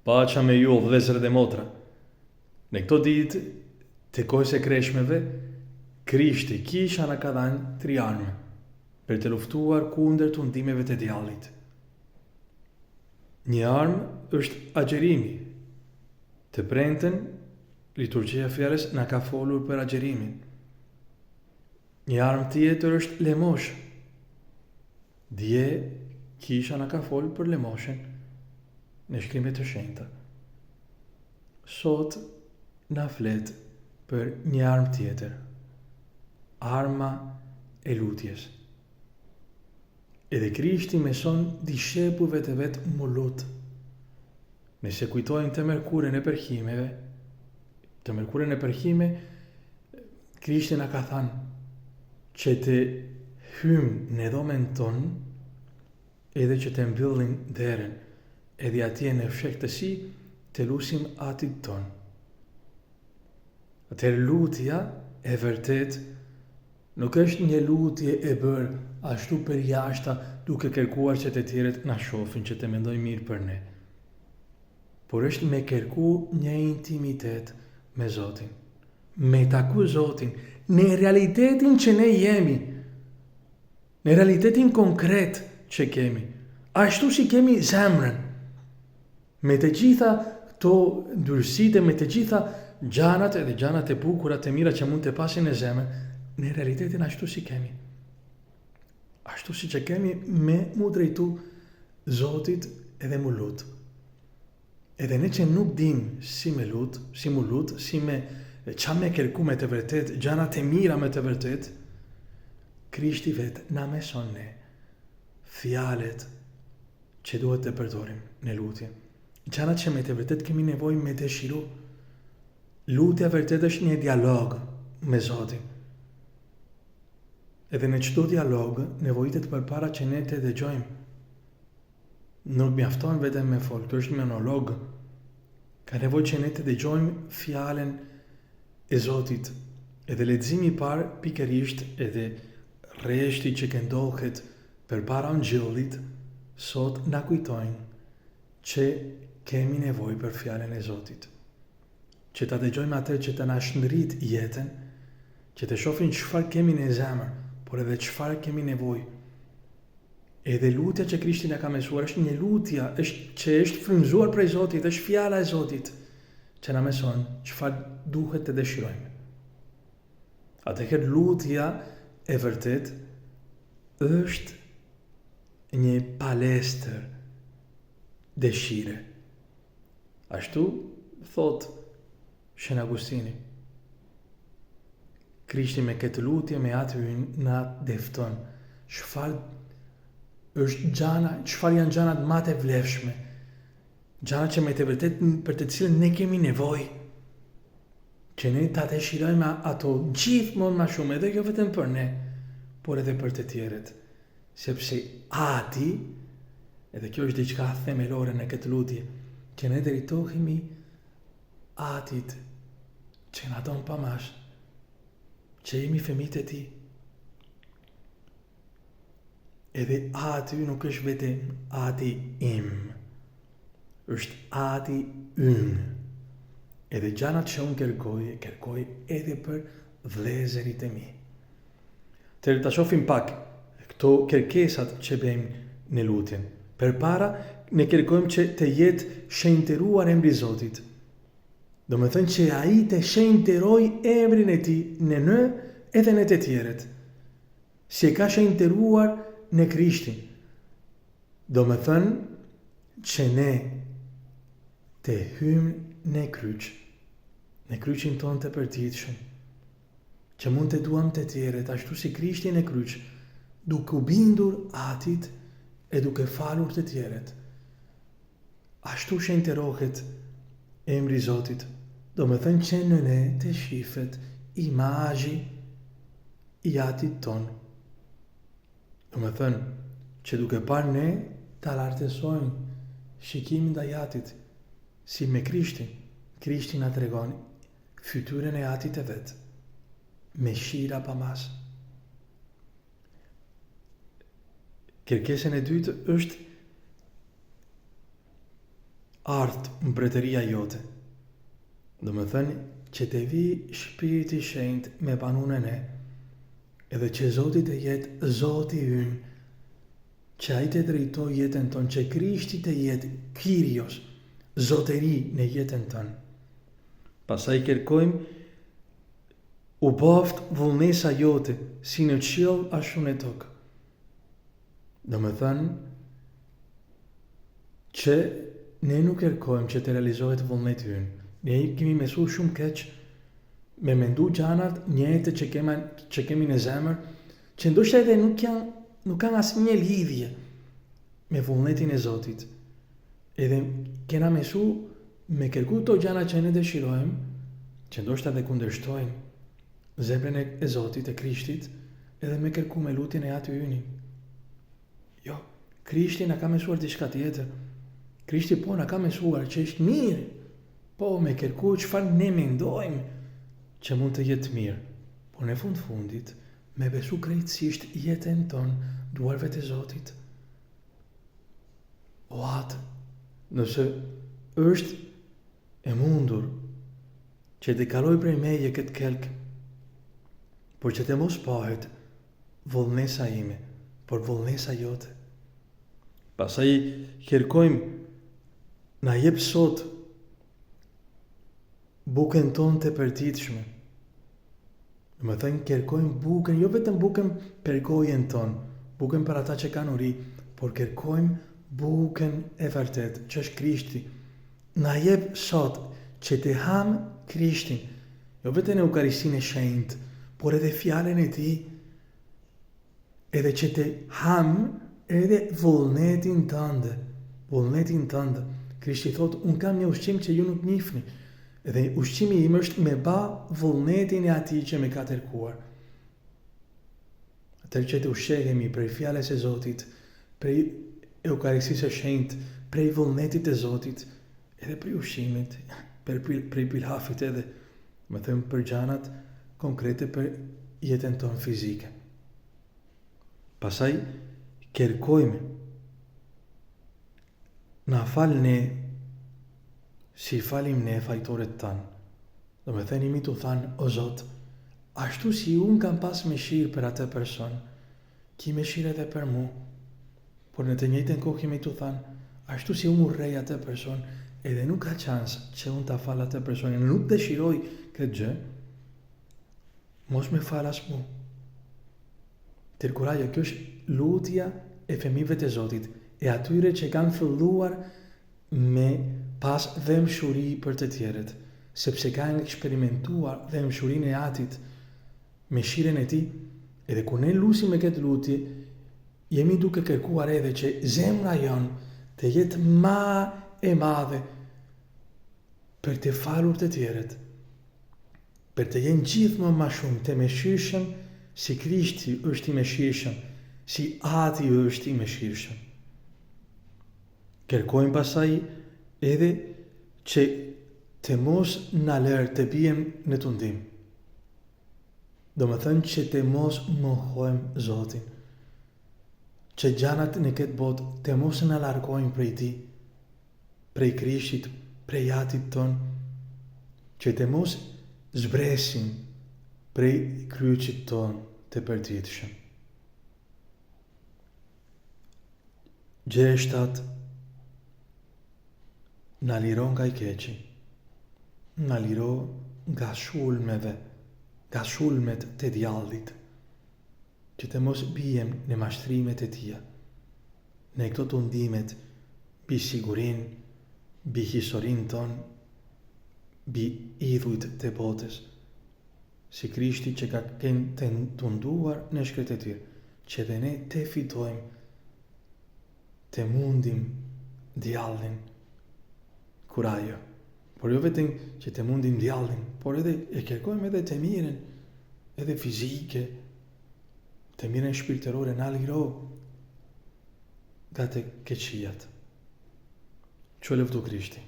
Paqa me ju o vëllezër dhe motra. Në këto ditë të kohës së kreshmeve, Krishti, Kisha na ka dhanë tri armë për të luftuar kundër tundimeve të djallit. Një armë është agjërimi. Të premten, liturgjia e fjalës na ka folur për agjërimin. Një armë tjetër është lemosha. Dje kisha na ka folë për lemoshen në shkrimet të shenjta. Sot na flet për një armë tjetër, arma e lutjes. Edhe Krishti meson dishepujve të vet m'u lut. Nëse kujtojmë të mërkurën e përhimeve, të mërkurën e përhime, Krishti na ka thanë që të hymë në dhomën tonë, edhe që të mbyllim derën, edhe atje në fshehtësi të lusim Atit tonë. Atëherë lutja e vërtetë nuk është një lutje e bërë ashtu përjashta duke kërkuar që të tjerët na shofin që të mendojnë mirë për ne. Por është me kërku një intimitet me Zotin. Me taku Zotin në realitetin që ne jemi, në realitetin konkret që kemi, ashtu si kemi zemrën, me të gjitha këto ndyrësitë, me të gjitha gjanat edhe gjanat e bukura të mira që mund të pasin në zemër, në realitetin ashtu si kemi. Ashtu si që kemi me mu drejtu Zotit edhe mu lut. Edhe ne që nuk dim si me lut, si mu lut, si me ça me kërku me të vërtet, gjanat e mira me të vërtet, Krishti vetë na meson ne fjalët që duhet të përdorim në lutje. Gjanat që me të vërtet kemi nevojë me dëshiru. Lutja vërtet është një dialog me Zotin. Edhe në çdo dialog nevojitet përpara që ne të dëgjojmë. Nuk mjafton vetëm me fol, kjo është monolog. Ka nevojë që ne të dëgjojmë fjalën e Zotit. Edhe leximi i parë pikërisht edhe rreshti që këndohet përpara ungjillit sot na kujtojnë që kemi nevojë për fjalën e Zotit. Që ta dëgjojmë atë që të na shndrit jetën, që të shohim çfarë kemi në zemër, por edhe çfarë kemi nevojë. Edhe lutja që Krishti na ka mësuar është një lutje, është që është frymëzuar prej Zotit, është fjala e Zotit që na mëson çfarë duhet të dëshirojmë. Atëherë lutja e vërtet është një palestër dëshire. Ashtu thot Shën Agustini. Krishti me këtë lutje me Ati ynë na dëfton çfarë është gjana, çfarë janë gjanat ma të vlefshme, gjana që me të vërtet për të cilën ne kemi nevojë, që ne ta dëshirojmë ato gjithmonë ma shumë, edhe jo vetëm për ne, por edhe për të tjerët. Sepse Ati, edhe kjo është diçka themelore në këtë lutje, që ne drejtohemi Atit që na don pa masë, që jemi fëmijët e tij. Edhe Ati nuk është vetëm Ati im, është Ati ynë. Edhe gjanat që unë kërkoj, kërkoj edhe për vëllezërit e mi. Atëherë ta shohim pak këto kërkesat që bëjmë në lutjen. Përpara, ne kërkojmë që të jetë shenjtëruar emri i Zotit. Domethënë që ai të shenjtërojë emrin e tij në ne edhe në të tjerët. Si e ka shenjtëruar në Krishtin. Domethënë që ne të hyjmë në kryq, në kryqin tonë të përditshëm. Që mund të duam të tjerët ashtu si Krishti në kryq, duke u bindur Atit e duke falur të tjerët. Ashtu shenjtërohet emri i Zotit, domethënë që në ne të shifet imazhi i Atit tonë. Domethënë që duke parë ne ta lartësojmë shikimin ndaj Atit, si me Krishtin, Krishti na tregon fytyrën e Atit të vet, mëshira pa masë. Kërkesën e dytë është. Ardhtë mbretëria jote. Domethënë që të vijë Shpirti i Shenjtë me banu në ne, edhe që Zoti të jetë Zoti ynë, që Ai të drejtojë jetën tonë, që Krishti të jetë Kyrios, Zotëri në jetën tonë. Pastaj kërkojmë u bëftë vullnesa jote, si në qiell ashtu në tokë. Domethënë, që ne nuk kërkojmë që të realizohet vullneti ynë. Ne kemi mësu shumë keq me mendu gjanat njëjtë që kemi, që kemi në zemër, që ndoshta edhe nuk janë nuk kanë asnjë lidhje me vullnetin e Zotit. Edhe kena mësu me kërku këto gjana që ne dëshirojmë, që ndoshta edhe kundërshtojnë zemrën e Zotit, e Krishtit, edhe me kërku me lutjen e Ati Ynë. Jo, Krishti na ka mësuar diçka tjetër. Krishti po na ka mësuar që është mirë. Po me kërku çfarë ne mendojmë që mund të jetë mirë. Por në fund fundit, me besu krejtësisht jetën tonë duarve të Zotit. O Atë, nëse është e mundur që të kalojë prej meje këtë kelk, por që të mos bëhet vullnesa ime, por vullnesa jote. Pastaj kërkojmë na jep sot bukën tonë të përditshme. Domethënë kërkojmë bukën, jo vetëm bukën për gojën tonë, bukën për ata që kanë uri, por kërkojmë bukën e vërtetë, që është Krishti. Na jep sot që të hamë Krishtin, jo vetëm Eukaristinë e Shenjtë, por edhe fjalën e Tij, edhe që të hamë edhe vullnetin tënd, vullnetin tënd. Krishti thotë, unë kam një ushqim që ju nuk njihni, edhe ushqimi im është me ba vullnetin e atij që me ka dërguar. Atëherë që të ushqehemi prej fjalës së Zotit, prej Eukaristisë së Shenjtë, prej vullnetit të Zotit, edhe prej ushqimit, prej, prej pilafit edhe, domethënë për gjanat konkrete për jetën tonë fizike. Pastaj kërkojmë na fal ne si falim ne fajtorët tanë. Domethënë jemi tu thanë, o Zot, ashtu si unë kam pas mëshirë për atë person, ki mëshirë edhe për mu. Por në të njëjtën kohë jemi tu thanë, ashtu si unë urrej atë person, edhe nuk ka shans që unë ta fal atë person, nuk dëshiroj këtë gjë, mos me fal as mu. Tërë kurajo, kjo është lutja e fëmijëve të Zotit, e atyre që kanë filluar me pas dhembshuri për të tjerët, sepse kanë eksperimentuar dhembshurinë e Atit, mëshirën e Tij, edhe kur ne lusim me këtë lutje, jemi duke kërkuar edhe që zemra jonë të jetë ma e madhe për të falur të tjerët, për të jenë gjithmonë ma shumë të mëshirshëm si Krishti është i mëshirshëm, si Ati është i mëshirshëm. Kërkojmë pastaj edhe që të mos na lërë të biem në tundim. Domethënë që të mos mohojmë Zotin, që gjanat në këtë botë të mos na largojnë prej Tij, prej Krishtit, prej Atit tonë, që të mos zbresim prej kryqit tonë të përditshëm. Gjeshtat Na liro nga i keqi. Na liro nga sulmeve, nga sulmet të djallit, që të mos biem në mashtrimet e tija, në këto tundimet mbi sigurinë, mbi historinë tonë, mbi idhujt të botës, si Krishti që ka qenë të tunduar në shkretëtirë, që edhe ne të fitojmë të mundim djallin kurajo. Por jo vetëm që të mundim djallin, por edhe e kërkojmë edhe të mirën, edhe fizike, të mirën shpirtërore, na liro nga të këqijat. T'u lëvdu Krishti.